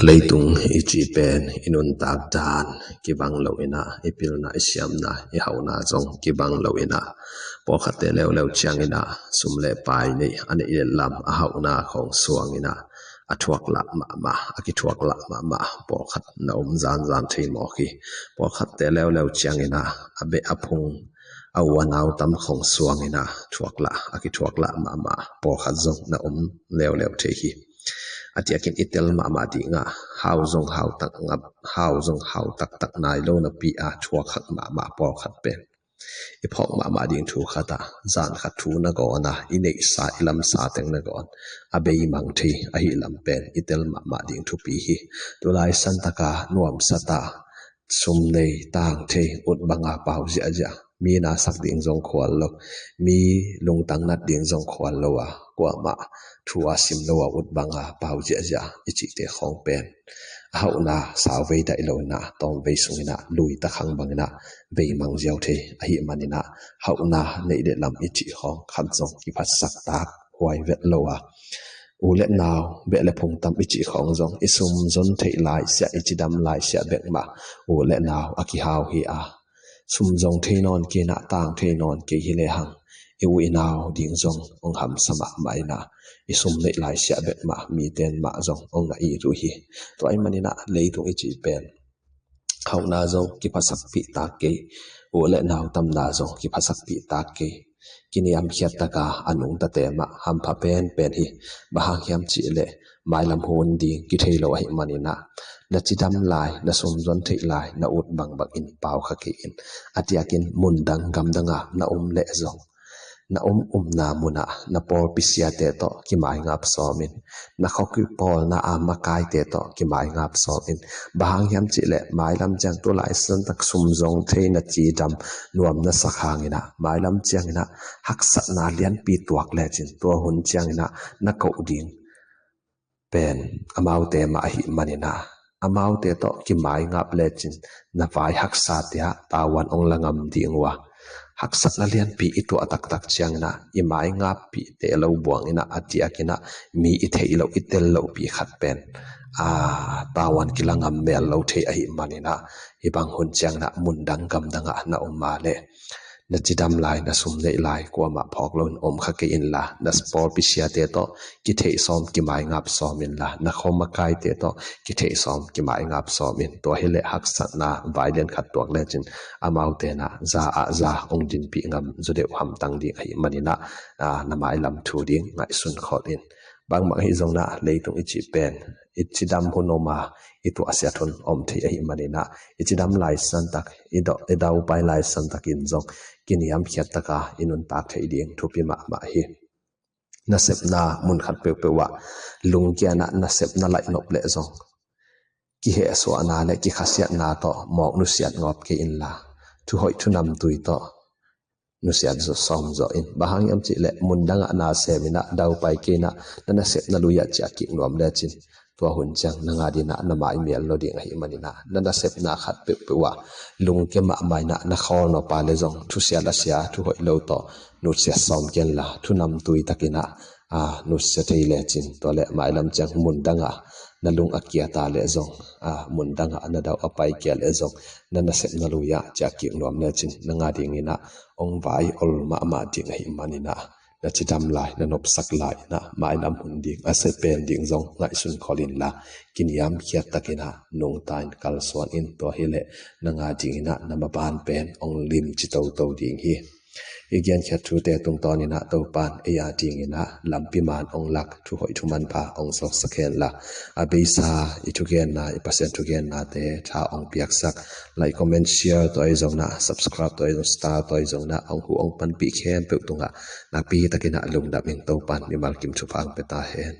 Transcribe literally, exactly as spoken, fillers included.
Leitung i cih pen i nuntak dan kibang lo in ah, i pilna, i siamna, i hauhna zong kibang lo in ah, pawlkhatte leuleu ciangin ah sum le pai nei, a neih le lam, a hauhna khawng suang in ah, a thuak lah mahmah, a kithuak lah mahmah pawlkhat na om zanzan thei mawk hi. Pawlkhatte leuleu ciangin ah a beh a phung, a u a nau tam khawng suang in ah thuak lah, a kithuak lah mahmah pawlkhat zong na om leuleu thei hi. A diakin i tel mahmah ding ah, hau zong hau tak ngap, hau zong hau taktak nai lo napi a thuak hak mahmah pawlkhat pen i phawk mahmah ding thu khat ah, zan khat thu na gawn a, i neihsa, i lamsa teng na gawn a, beimang thei ahih lam pen i tel mahmah ding thupi hi. Tulai santaka nuamsa ta, sum nei, tang thei, ut banga pau ziahziah, mi nasak ding zong khual lo, mi lungtang nat ding zong khual lo a, kuamah thu a sim lo a, ut banga pau ziahziah i cihte khawng pen a hauhna sauvei daih lo in ah, tawmvei sung in ah lui takhang bang in ah beimang ziau thei ahih man in ah, hauhna neih le lam i cih khawng khat zong kiphatsak tak huai vet lo a, u le nau, beh le phung tam i cih khawng zong i sum zon theih lai siah, i cidam lai siah bek mah u le nau a kihau hi a, sum zong thei nawn kei in ah, tang thei nawn kei hi lehang, i u i nau ding zong hong hamsa mahmah in ah, i sum neih lai siah bek mah mite in mah zong hong na it uh hi. Tua ahih man in ah leitung i cih pen hauhna zong kiphatsakpih tak kei, u le nau tamna zong kiphatsakpih tak kei, kiniamkhiat taka a nungtate mah hampha penpen hi. Bang hang hiam cih leh mailam hun ding kithei lo ahih man in ah, na cidam lai, na sum zon theih lai, na ut bangbang in pau kha kei in. A diakin mundang gamdang ah na om leh zong, na om umna mun ah na pawlpi siate tawh kimaingap sawm in, na khua kipawlna a makaite tawh kimaingap sawm in. Bang hang hiam cih leh mailam ciang tulai santak sum zong thei, na cidam nuam na sak hang in ah, mailam ciangin ah haksatna lianpi tuak lecin, tua hun ciangin ah na koh ding pen amaute mah ahih man in ah, amaute tawh kimaingap lecin na vai haksate ah tavuan hong la ngam ding uh a, haksatna lianpi i tuah taktak ciangin ah i maingappih teh lo buang in ah, a diakin ah mi i theih loh, i tel lohpi khat pen a, tavuan kila ngam mel lo thei ahih man in ah, hih bang hun ciangin ah mundang gamdang ah na om a leh, na cidam lai, na sum neih lai kuamah phawk loin om kha kei inla, na pawlpi siate tawh kitheih sawm, kimaingap sawm inla, na khua makaite tawh kitheih sawm, kimaingap sawm in. Tua hi leh haksatna vai lian khat tuak lecin amaute in ah za ah za hong dinpih ngam zaw deuh hamtang ding ahih man in ah, a, na mailam thu ding ngaihsun khol in. Bangmah hi zongin ah leitung i cih pen i cidam hun om a, i tuahsiat hun om thei ahih man in ah, i cidam lai santak, i dau, i daupai lai santakin zong kiniamkhiat taka i nuntak theih ding thupi mahmah hi. Nasepna mun khat peuhpeuh ah lungkiat in ah nasepna laih nop leh zong, kihehsuahna le kikhasiatna tawh mawk nusiat ngawp kei inla, thuhoih thunamtui tawh nusiat zaw, sawm zaw in. Bang hang hiam cih leh mundang ah na sem in ah, daupai kei in ah, na nasepna lui ah ciah kik nuam lecin, tua hun ciang nang adingin ah na mai mial lo ding ahih man in ah, na nasepna khat peuhpeuh ah lungkia mahmah in ah, na khawl nop a leh zong thusia lasia, thuhoih lo tawh nusiat sawm kei inla, thunamtui takin ah, a, nusia thei lecin, tua leh mailam ciang mundang ah na lung a kiat a leh zong, a, mundang ah na dau a pai kei a leh zong, na nasepna lui ah ciah kik nuam lecin, nang adingin ah hong vai ol mahmah ding ahih man in ah, na cidam lai, na nopsak lai in ah, mailam hun ding a sia pen ding zong ngaihsun khol inla, kiniamkhiat takin ah nungta in kalsuan in. Tua hi leh nang adingin ah na maban pen hong limci toto ding hi. I genkhiat thute tungtawn in ah Topan ei adingin ah lampi man hong lak, thuhoih thumanpha hong suaksak henla, a beisa i thugenna, i Pasian thugennate tha hong piaksak, like, comment, share, tua hi zongin ah subscribe, tua hi zong star, tua hi zongin ah hong huh hong panpih khempeuh tungah nakpi takin ah lungdam ing. Topan mimal kim thupha hong pia ta hen.